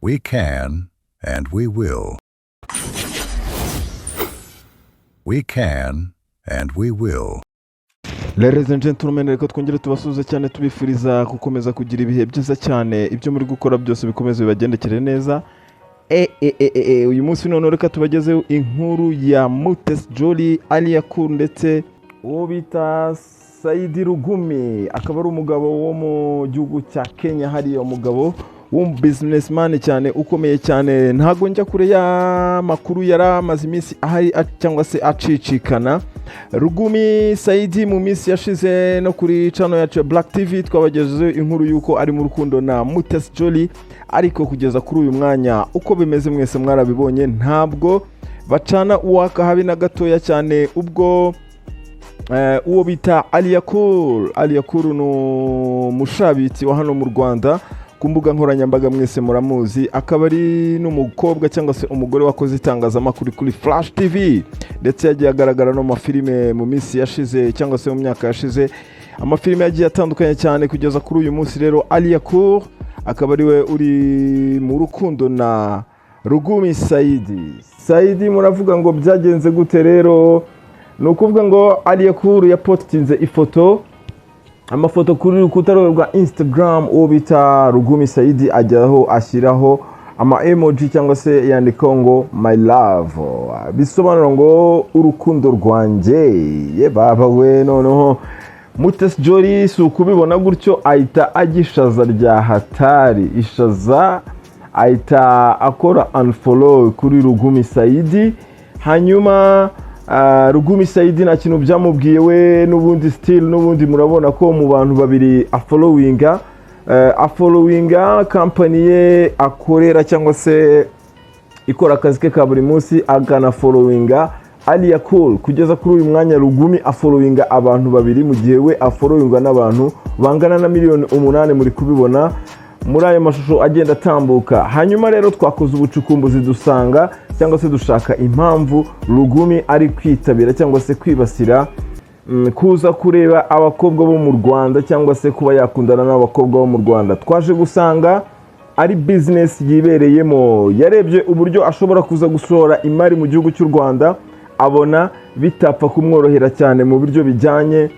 We can and we will. We can and we will. Ladies and gentlemen, reka twongere tubasuhuze cyane, tubifuriza gukomeza kugira ibihe byiza cyane. Ibyo muri gukora byose bikomeze bibagendekere neza. Uyu munsi noneho reka tubagezeho inkuru ya Mutesi Jolly, Alliah Cool ndetse uwo bita Saidi Rugumi, akaba ari umugabo wo mu gihugu cya Kenya. Hariya umugabo w'umu businessman cyane, ukomeye cyane. Ntabwo njya kure y'amakuru yari amaze iminsi ahari cyangwa se acicikana. Rugumi Saidi, mu minsi yashize no kuri channel yacu ya Black TV twabagejejeho inkuru y'uko ari mu rukundo na Mutesi Jolly, ariko kugeza kuri uyu mwanya uko bimeze mwese mwarabibonye, ntabwo bacana uwaka habe na gatoya cyane. Ubwo uwo bita Alliah Cool, Alliah Cool ni umushabitsi wa hano mu Rwanda ku mbuga nkoranyambaga, mwese muramuzi, akaba ari n'umukobwa cyangwa se umugore wakoze itangazamakuru kuri Flash TV, ndetse yagiye agaragara no mu mafilime mu minsi yashize cyangwa se mu myaka yashize, amafilime yagiye atandukanye cyane. Kugeza kuri uyu munsi rero, Alliah Cool akaba ariwe uri mu rukundo na Rugumi Saidi. Saidi, muravuga ngo byagenze gute? Rero ni ukuvuga ngo Alliah Cool yapostinze ifoto, amafoto kuri rukuta rwe rwa Instagram. Uwo bita Rugumi Saidi ajyaho ashyiraho ama emoji cyangwa se yandikaho ngo "my love", bisobanura ngo urukundo rwanjye. Ye baba we, noneho Mutesi Jolly si ukubibona gutyo, ahita agishaza rya hatari ishaza, ahita akora unfollow kuri Rugumi Saidi. Hanyuma Rugumi Saidi nta kintu byamubwiye we, n'ubundi still n'ubundi murabona ko mu bantu babiri afollowinga, afollowinga company ye akorera cyangwa se ikora akazi ke ka buri munsi, akanafollowinga Alliah Cool. Kugeza kuri uyu mwanya Rugumi afollowinga abantu babiri, mu gihe we afollowingwa n'abantu bangana na miliyoni 8, muri kubibona muri ayo mashusho agenda atambuka. Hanyuma rero twakoze ubucukumbuzi, dusanga cyangwa se dushaka impamvu Rugumi ari kwitabira cyangwa se kwibasira kuza kureba abakobwa bo mu Rwanda cyangwa se kuba yakundana n'abakobwa bo mu Rwanda. Twaje gusanga ari business yibereyemo. Yarebye uburyo ashobora kuza gusohora imari mu gihugu cy'u Rwanda, abona bitapfa kumworohera cyane mu buryo bijyanye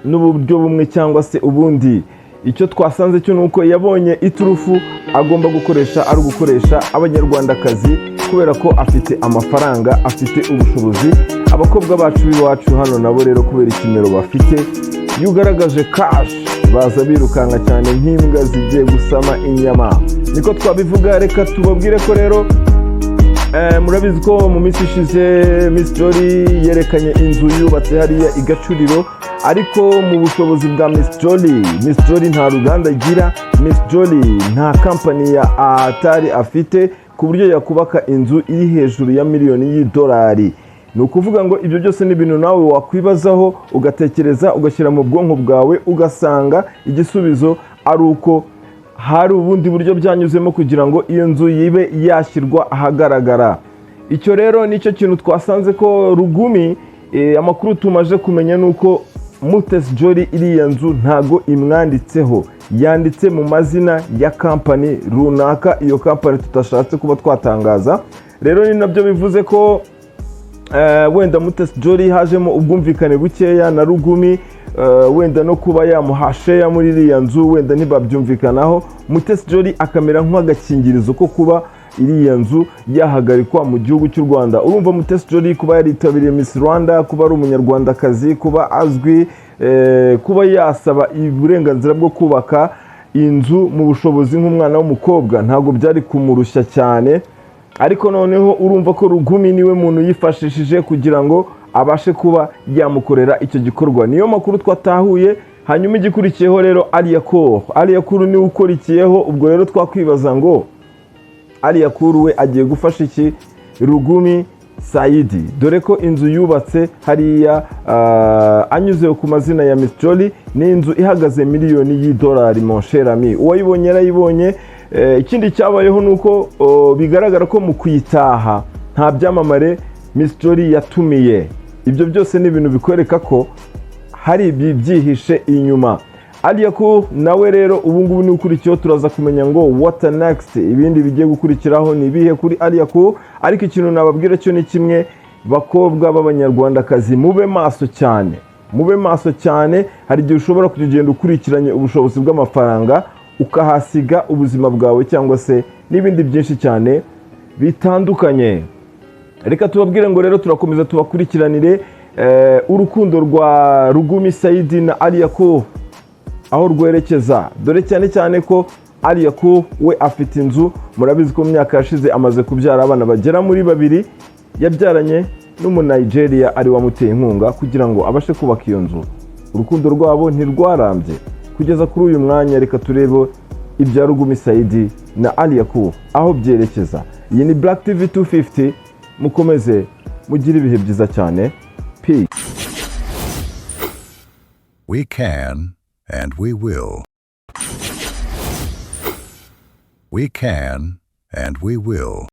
n'uburyo bumwe cyangwa se ubundi. Icyo twasanze cyo ni uko yabonye iturufu agomba gukoresha ari ugukoresha Abanyarwandakazi, kubera ko afite amafaranga, afite ubushobozi. Abakobwa bacu b'iwacu hano nabo rero, kubera ikimero bafite, iyo ugaragaje cash baza birukanka cyane nk'imbwa zigiye gusama inyama, niko twabivuga. Reka tubabwire ko rero murabizi ko mu minsi ishize Miss Jolly yerekanye inzu yubatse hariya i Gacuriro, ariko mu bushobozi bwa Miss Jolly, Miss Jolly nta ruganda agira, Miss Jolly nta company ya atari afite ku buryo yakubaka inzu iri hejuru ya miliyoni y'idolari. Ni ukuvuga ngo ibyo byose ni ibintu nawe wakwibazaho, ugatekereza, ugashyira mu bwonko bwawe, ugasanga igisubizo ari uko hari ubundi buryo byanyuzemo kugira ngo iyo nzu yibe yashyirwa ahagaragara. Icyo rero nicyo kintu twasanze ko Rugumi, amakuru tumaze kumenya ni uko Mutesi Jolly iriya nzu ntago imwanditseho, yanditse mu mazina ya company runaka, iyo company tutashatse kuba twatangaza. Rero ni nabyo bivuze ko wenda Mutesi Jolly hajemo ubwumvikane bukeya na Rugumi, wenda no kuba yamuha share muri iriya nzu wenda ntibabyumvikanaho, Mutesi Jolly akamera nk'agakingirizo ko kuba iriya nzu yahagarikwa mu gihugu cy'u Rwanda. Urumva Mutesi Jolly kuba yaritabiriye Miss Rwanda, kuba ari Umunyarwandakazi, kuba azwi, kuba yasaba uburenganzira bwo kubaka inzu mu bushobozi nk'umwana w'umukobwa, ntabwo byari kumurushya cyane. Ariko noneho urumva ko Rugumi niwe muntu yifashishije kugira ngo abashe kuba yamukorera icyo gikorwa. Niyo makuru twatahuye. Hanyuma igikurikiyeho rero, Alliah Cool, Alliah Cool niwe ukurikiyeho. Ubwo rero twakwibaza ngo Alliah Cool we agiye gufasha iki Rugumi Saidi, dore ko inzu yubatse hariya anyuze ku mazina ya Miss Jolly ni inzu ihagaze miliyoni y'idolari, mon cher ami. Uwayibonye yarayibonye. Ikindi cyabayeho ni uko bigaragara ko mu kuyitaha nta byamamare Miss Jolly yatumiye. Ibyo byose ni ibintu bikwereka ko hari ibyihishe inyuma. Alliah Cool nawe rero ubu ngubu ni ukurikiyeho. Turaza kumenya ngo what next, ibindi bigiye gukurikiraho ni ibihe kuri Alliah Cool. Ariko ikintu nababwira cyo ni kimwe: bakobwa b'Abanyarwandakazi, mube maso cyane, mube maso cyane. Hari igihe ushobora kugenda ukurikiranye ubushobozi bw'amafaranga, ukahasiga ubuzima bwawe cyangwa se n'ibindi byinshi cyane bitandukanye. Reka tubabwire ngo rero turakomeza tubakurikiranire urukundo rwa Rugumi Saidi na Alliah Cool aho rwerekeza, dore cyane cyane ko Alliah Cool we afite inzu. Murabizi ko mu myaka yashize amaze kubyara abana bagera muri babiri, yabyaranye n'Umunigeria ari wamuteye inkunga kugira ngo abashe kubaka iyo nzu. Urukundo rwabo ntirwarambye kugeza kuri uyu mwanya. Reka turebe ibya Rugumi Saidi na Alliah Cool aho byerekeza. Iyi ni Black TV 250. Mukomeze mugire ibihe byiza cyane. Peace. We can and we will. We can and we will.